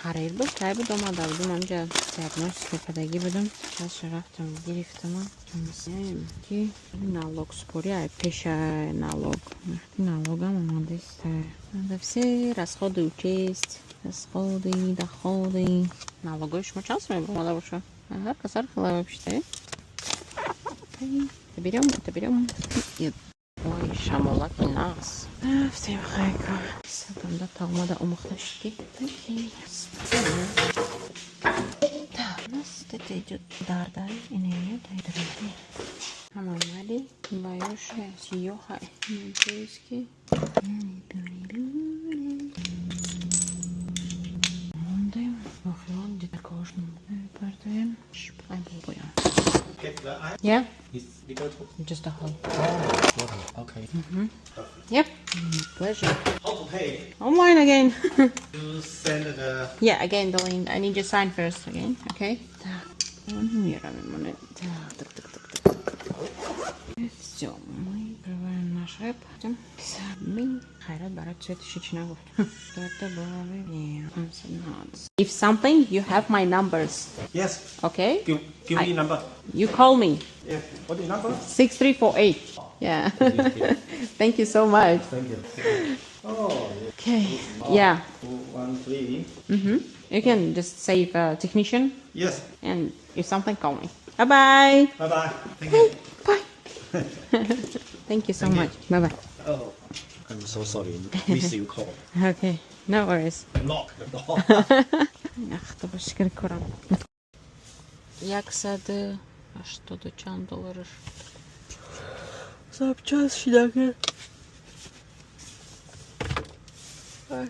Парер буд, кай буд, омада будум, ҳамҷа диагностика кардагӣ будум. Чаша рафтам, гирифтама. Ки налог супорӣ, ай пеша налог. Вақти налогам омадаист. Надо все расходы учесть. Расходы, доходы. Налогои шумо чанд сум омада боша? Ҳар кас ҳар хела вообще. Это берем, это берем. Ой, шамолаки нағз. Рафтем, хайко. Садамда таомада омӯхта шуд ки. Так, у нас это идет дардай, ине дай. Ҳамамали баёша сиёҳа. Надеюсь, ки мондем. Охирон дидакошн бардоем. Ай, бобоям. Get the eye. Yeah, Is legal to. Just the whole. Oh, water. Okay. Yep. Pleasure. How to pay? Online again. You send the. Yeah, again the link. I need your sign first again. Okay. Так. Так, так, так, так, так. Все, мы открываем наш app. Submit. Хайрат барат цвети чӣ нагуфт. If something, you have my numbers. Yes. Okay? Give me number. You call me. Yeah. What is number? 6348. Yeah. Thank you so much. Thank you. Oh, yeah. Okay. Yeah. 213. You can just save technician Yes. and if something, call me. Bye bye. Bye bye. Thank you. Bye. Thank you so Thank you. much. Bye bye. Oh, I'm so sorry. Miss you call. Okay. No worries. Knock the door. Ахта ба шукри корам. 180 чанд доллараш. Запчас шидаки. Там.